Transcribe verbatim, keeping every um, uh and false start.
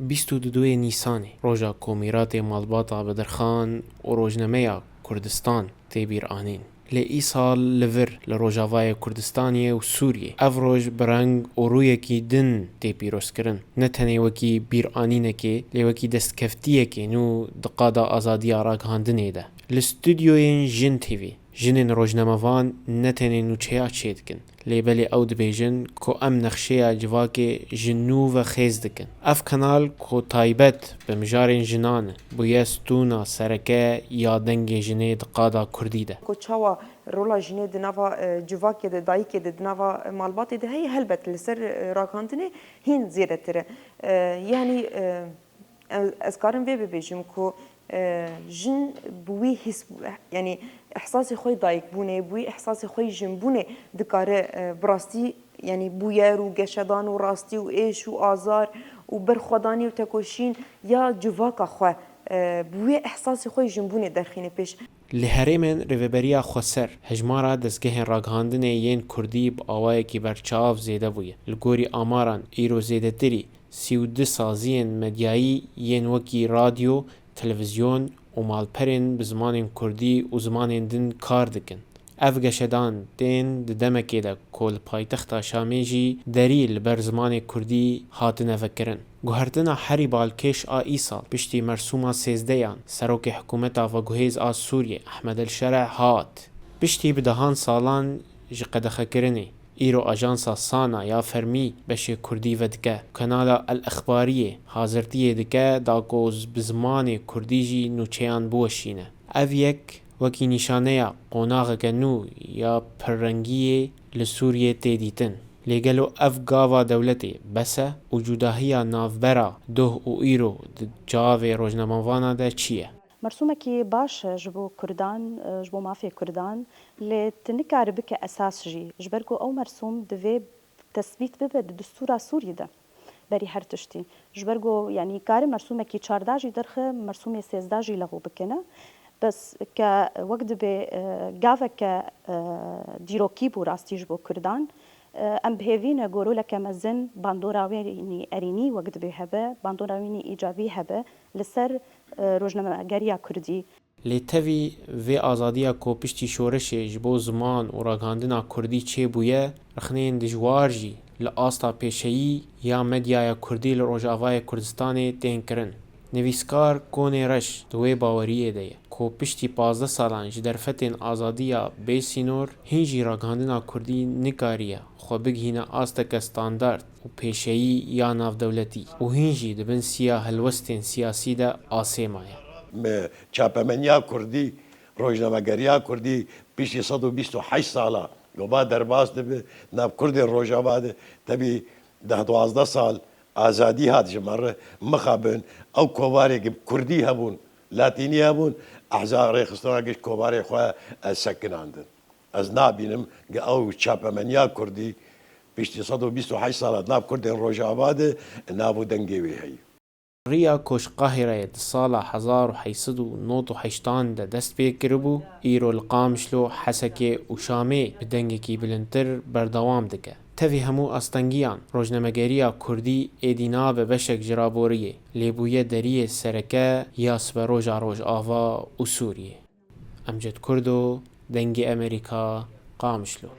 Bîst û duyê Nîsanê, roja ku mîratê malbata Bedirxan û rojnameya Kurdistan tê bîranîn. Lê îsal li vir, li Rojavayê Kurdistanê û Sûriyê, ev roj bi reng û rûyekî din tê pîrozkirin. Ne tenê wekî bîranînekê, lê wekî destkeftiyekê nû di qada azadiya ragihandinê de. Li stûdyoyên Jin T V, jinên rojnamevan ne tenê nûçeya çêdikin, lê belê ew dibêjin ku em nexşeya civakê ji nû ve xêz dikin. Ev kanal ku taybet bi mijarên jinan e, bûye stûna sereke ya dengê jinê di qada kurdî de. Ku çawa rola jinê di nava, e, civakê de, dayikê de, di nava, e, malbatê de heye, helbet li ser, e, ragihandinê hîn zêdetir e. E, yanî, e, Ez, ez karim vê bibêjim ku, e, jin bi wî hîs, yanî ihsasê xwe yê dayikbûnê, bi wî ihsasê xwe yê jinbûnê dikare, e, bi rastî, yanî bûyer û geşedan û rastî û êş û azar û berxwedanî û tekoşîn ya civaka xwe, e, bi wê ihsasê xwe yê jinbûnê derxîne pêş. Li herêmên Rêveberiya Xweser, hejmara dezgehên ragihandinê yên kurdî bi awayekî berçav zêde bûye. Li gorî amaran, îro zêdetirî sî û du saziyên medyayî yên wekî radyo, televîzyon û malperên bi zimanên kurdî û zimanên din kar dikin. Ev geşedan tên di demekê de ku li paytexta Şamê jî derî li ber zimanê kurdî hatine vekirin. Guhertina herî balkêş a îsal, piştî mersûma sêzdeyan, serokê hikûmeta veguhêz a Sûriyê, Ehmed El Şereh hat. Piştî bi dehan salan ji qedexekirinê, îro ajansa Sana ya fermî beşê kurdî vedike. Kanala El Exbariyê hazirtiyê dike da ku bi zimanê kurdî jî nûçeyan biweşîne. Ev yek wekî nîşaneya qonaxeke nû ya pirrengiyê li Sûriyê tê dîtin. Lê gelo ev gava dewletê bes e û cudahiya navbera doh û îro di çavê rojnamevana de çi ye? Mersûmekî baş e ji bo Kurdan, e, ji bo mafê Kurdan, lê tu nikarî bike esas jî, ji ber ku ew mersûm divê tesbît bibe di distûra Sûrî de berî her tiştî. Ji ber ku, yanî, kare mersûmekî çardeh jî derxe, mersûmê sêzdeh jî lexû bikine. Bes ke wek dibê, e, gaveke, e, dîrokî bû rastî ji bo Kurdan. E, em bi hêvî ne ku roleke mezin bandora wê nî erînî wek dibê hebe, bandora wî nî îcabî hebe li ser, e, rojnamegeriya Kurdî. Lê tevî vê azadiya ku piştî şoreşê ji bo ziman û ragihandina kurdî çêbûye, rexneyên dijwar jî li asta pêşeyî ya medyaya kurdî li Rojavayê Kurdistanê tên kirin. Nivîskar Konê Reş di wê baweriyê de ye ku piştî pazdeh salan ji derfetên azadiya bê sînor, hîn jî ragihandina kurdî nikariye xwe bigihîne asteke standard û pêşeyî ya navdewletî û hîn jî di bin siya helwestên siyasî de asê maye. Me çapemeniya kurdî, rojnamegeriya kurdî piştî sed û bîst û heşt sala ku ba derbas dibe, nav kurdên Rojava de tevî deh duwazdeh sal azadî hat ji me re. Mixabin ew kovarê ku bi kurdî hebûn, latînî hebûn, ehza rêxistina giş kovarê xwe, e, sekinandin. Ez nabînim ku ew çapemeniya kurdî piştî sed û bîst û heşt sala di nav kurdên Rojava de nav û dengê wê heye. Riya ku ji Qahireyê di sala hezar û heyt sed û nod û heştan de dest pê kiribû, îro li Qamişlo, Hesekê û Şamê bi dengekî bilindtir berdewam dike. Tevî hemû astengiyan, rojnamegeriya kurdî êdî nabe beşek ji raboriyê, lê bûye deriyê sereke ya siberoja Rojava û Sûriyê. Emced Kurdo, Dengê Amerîka, Qamişlo.